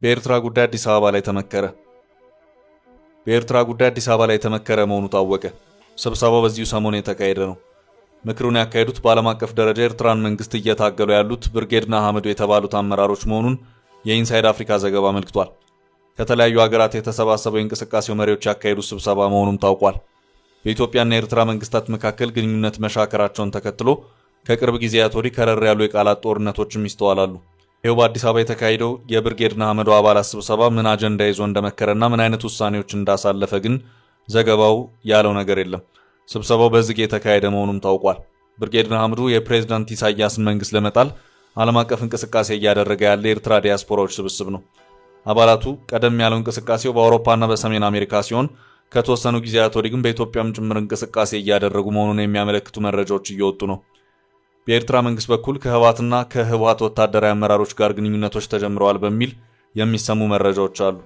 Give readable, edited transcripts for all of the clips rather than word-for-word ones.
በኤርትራ ጉዳይ አዲስ አበባ ላይ ተመከረ። በኤርትራ ጉዳይ አዲስ አበባ ላይ የተመከረ መሆኑ ታወቀ። ስብሰባው በዚሁ ሰሞን የተካሄደ ነው። ምክሩን ያካሄዱት በዓለም አቀፍ ደረጃ የኤርትራን መንግስት እየታገሉ ያሉት ብርጌድ ንሓመዱ የተባሉት አመራሮች መሆኑን የኢንሳይድ አፍሪካ ዘገባ አመልክቷል። ከተለያዩ ሀገራት የተሰባሰበው የእንቅስቃሴው መሪዎች ያካሄዱት ስብሰባ መሆኑም ታውቋል። በኢትዮጵያና የኤርትራ መንግስታት መካከል ግንኙነት መሻከራቸውን ተከትሎ ከቅርብ ጊዜያት ወዲህ ከረር ያሉ የቃላት ጦርነቶችም ይስተዋላሉ። ይኸው በአዲስ አበባ የተካሄደው የብርጌድ ንሓመዱ አባላት ስብሰባ ምን አጀንዳ ይዞ እንደመከረና ምን አይነት ውሳኔዎች እንዳሳለፈ ግን ዘገባው ያለው ነገር የለም። ስብሰባው በዝግ የተካሄደ መሆኑም ታውቋል። ብርጌድ ንሓመዱ የፕሬዝዳንት ኢሳያስን መንግስት ለመጣል ዓለም አቀፍ እንቅስቃሴ እያደረገ ያለ የኤርትራ ዲያስፖራዎች ስብስብ ነው። አባላቱ ቀደም ያለው እንቅስቃሴው በአውሮፓና በሰሜን አሜሪካ ሲሆን ከተወሰኑ ጊዜያት ወዲህ ግን በኢትዮጵያም ጭምር እንቅስቃሴ እያደረጉ መሆኑን የሚያመለክቱ መረጃዎች እየወጡ ነው። በኤርትራ መንግስት በኩል ከህወሓትና ከህወሓት ወታደራዊ አመራሮች ጋር ግንኙነቶች ተጀምረዋል በሚል የሚሰሙ መረጃዎች አሉ።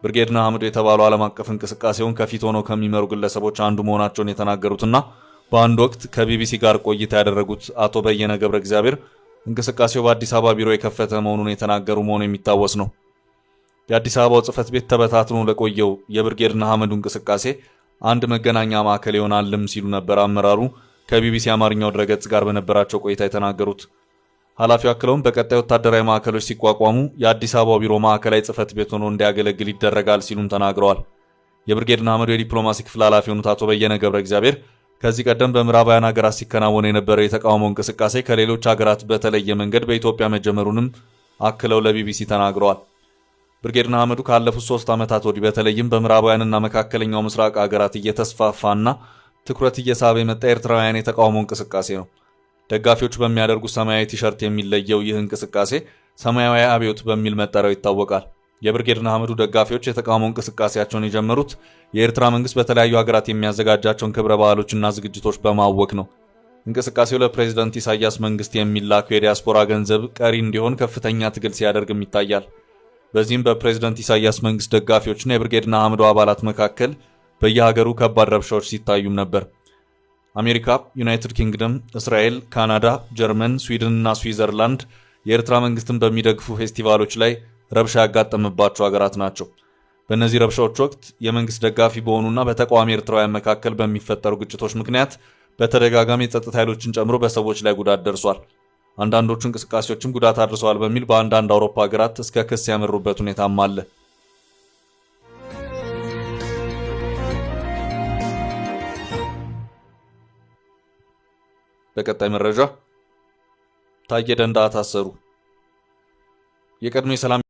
ብርጌድ ንሓመዱ የተባለው ዓለም አቀፍ እንቅስቃሴውን ከፊት ሆነው ከሚመሩ ግለሰቦች አንዱ መሆናቸውን የተናገሩትና በአንድ ወቅት ከቢቢሲ ጋር ቆይታ ያደረጉት አቶ በየነ ገብረ እግዚአብሔር እንቅስቃሴው በአዲስ አበባ ቢሮ የከፈተ መሆኑን የተናገሩ መሆኑ የሚታወስ ነው። የአዲስ አበባው ጽህፈት ቤት ተበታትኖ ለቆየው የብርጌድ ንሓመዱ እንቅስቃሴ አንድ መገናኛ ማዕከል ይሆናልም ሲሉ ነበር አመራሩ ከቢቢሲ አማርኛው ድረገጽ ጋር በነበራቸው ቆይታ የተናገሩት። ኃላፊው አክለውም በቀጣይ ወታደራዊ ማዕከሎች ሲቋቋሙ የአዲስ አበባው ቢሮ ማዕከላዊ ጽህፈት ቤት ሆኖ እንዲያገለግል ይደረጋል ሲሉም ተናግረዋል። የብርጌድ ንሓመዱ የዲፕሎማሲ ክፍል ኃላፊ የሆኑት አቶ በየነ ገብረ እግዚአብሔር ከዚህ ቀደም በምዕራባውያን ሀገራት ሲከናወን የነበረው የተቃውሞ እንቅስቃሴ ከሌሎች ሀገራት በተለየ መንገድ በኢትዮጵያ መጀመሩንም አክለው ለቢቢሲ ተናግረዋል። ብርጌድ ንሓመዱ ካለፉት 3 ዓመታት ወዲህ በተለይም በምዕራባውያንና መካከለኛው ምስራቅ ሀገራት እየተስፋፋና ትኩረት እየሳበ የመጣ ኤርትራውያን የተቃውሞ እንቅስቃሴ ነው። ደጋፊዎቹ በሚያደርጉት ሰማያዊ ቲሸርት የሚለየው ይህ እንቅስቃሴ ሰማያዊ አብዮት በሚል መጠሪያው ይታወቃል። የብርጌድ ንሓመዱ ደጋፊዎች የተቃውሞ እንቅስቃሴያቸውን የጀመሩት የኤርትራ መንግስት በተለያዩ ሀገራት የሚያዘጋጃቸውን ክብረ በዓሎችና ዝግጅቶች በማወክ ነው። እንቅስቃሴው ለፕሬዝዳንት ኢሳያስ መንግስት የሚላከው የዲያስፖራ ገንዘብ ቀሪ እንዲሆን ከፍተኛ ትግል ሲያደርግም ይታያል። በዚህም በፕሬዝዳንት ኢሳያስ መንግስት ደጋፊዎችና የብርጌድ ንሓመዱ አባላት መካከል በየሀገሩ ከባድ ረብሻዎች ሲታዩም ነበር። አሜሪካ፣ ዩናይትድ ኪንግደም፣ እስራኤል፣ ካናዳ፣ ጀርመን፣ ስዊድን እና ስዊዘርላንድ የኤርትራ መንግስትን በሚደግፉ ፌስቲቫሎች ላይ ረብሻ ያጋጠመባቸው ሀገራት ናቸው። በእነዚህ ረብሻዎች ወቅት የመንግስት ደጋፊ በሆኑና በተቃዋሚ ኤርትራውያን መካከል በሚፈጠሩ ግጭቶች ምክንያት በተደጋጋሚ የጸጥታ ኃይሎችን ጨምሮ በሰዎች ላይ ጉዳት ደርሷል። አንዳንዶቹ እንቅስቃሴዎችም ጉዳት አድርሰዋል በሚል በአንዳንድ አውሮፓ ሀገራት እስከ ክስ ያመሩበት ሁኔታም አለ። በቀጣይ መረጃ ታዬ ደንደአ ታሰሩ። የቀድሞ የሰላም